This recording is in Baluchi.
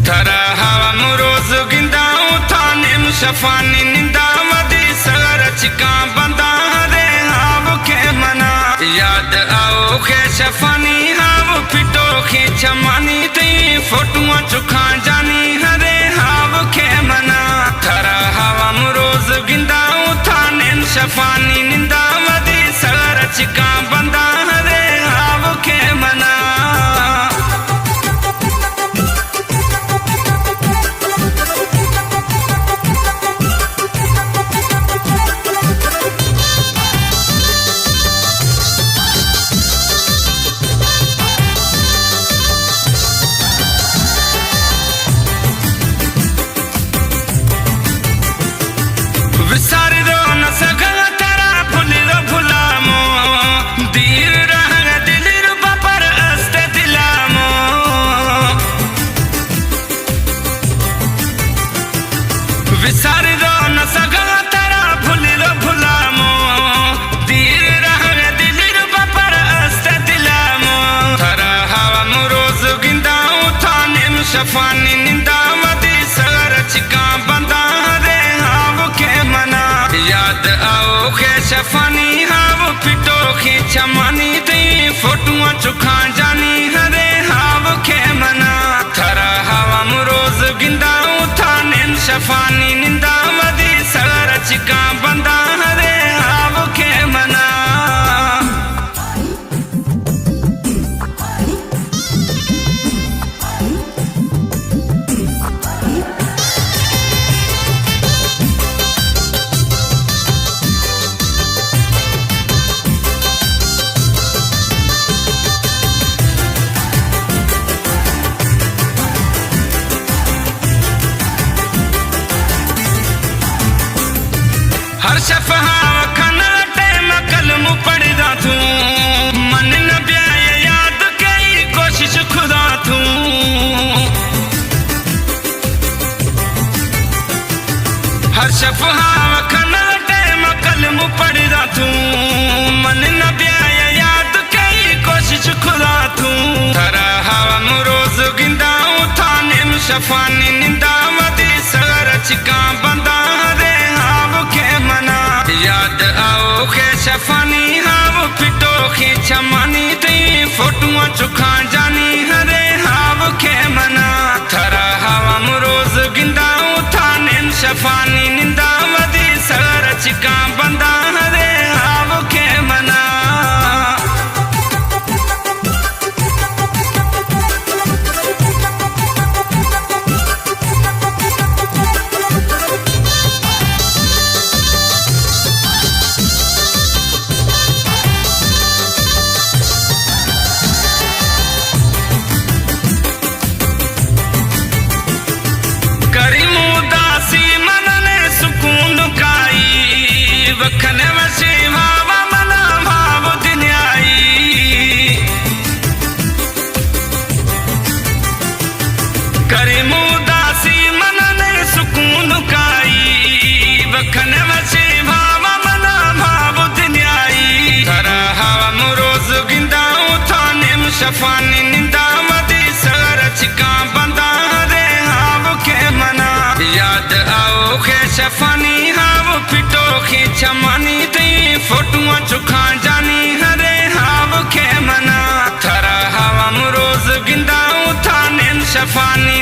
ترا ہم روز گنداں تھا نیم شفانی ننداں، ودی سر چکاں بنداں ہرے ہاو کے منا یاد آؤ کے شفانی ہاو پٹو کے چمانی تئی فوٹواں چکاں جانی ہرے ہاو کے منا۔ ترا ہم روز گنداں تھا نیم شفانی ننداں، ودی سر چکاں بنداں ہرے ہاو کے منا۔ وساری رو نہ سکاں ترا، بھلی رو بھلامو، دیر رہگ دلی رو بپر است دلامو۔ وساری رو نہ سکاں ترا، بھلی رو بھلامو، دیر رہگ دلی رو بپر است دلامو۔ ترا ہم روز گنداں تھا نیم شفانی ننداں، ودی سر چکاں بنداں ہرے ہاو کے منا یاد آؤ کے شفانی ہاو پٹو کے چمانی تئی فوٹواں چکاں جانی ہرے ہاو کے منا۔ ترا ہم روز گنداں تھا نیم شفانی ننداں، ودی سر چکاں بنداں ہرے ہاو کے منا۔ ہر شپ ہاو کھن ٹیم قلم پڑھدا تھوں، من نہ بیائے یاد کئی کوشش خدا تھوں۔ ہر شپ ہاو کھن ٹیم قلم پڑھدا تھوں، من نہ بیائے یاد کئی کوشش خدا تھوں۔ ترا ہم روز گنداں تھا نیم شفانی ننداں، ودی سر چکاں بنداں ہرے ہاو کے منا یاد آؤ کے شفانی ہاو پٹو کے چمانی تئی فوٹواں چکاں جانی ہرے ہاو کے منا۔ ترا ہم روز گنداں تھا نیم شفانی ننداں، ودی سر چکاں بنداں ہرے ہاو کے منا۔ کریم اداسی من نے سکون کائی، وکھن وشی واوا منا واو دنیائی۔ کریم اداسی من نے سکون کائی، وکھن وشی واوا منا واو دنیائی۔ ترا ہم روز گنداں تھا نیم شفانی ننداں، ودی سر چکاں بنداں ہرے ہاو کے منا یاد آؤ کے شفانی ہاو پٹو کے چمانی تئی فوٹواں چکاں جانی ہرے ہاو کے منا۔ ترا ہم روز گنداں تھا نیم شفانی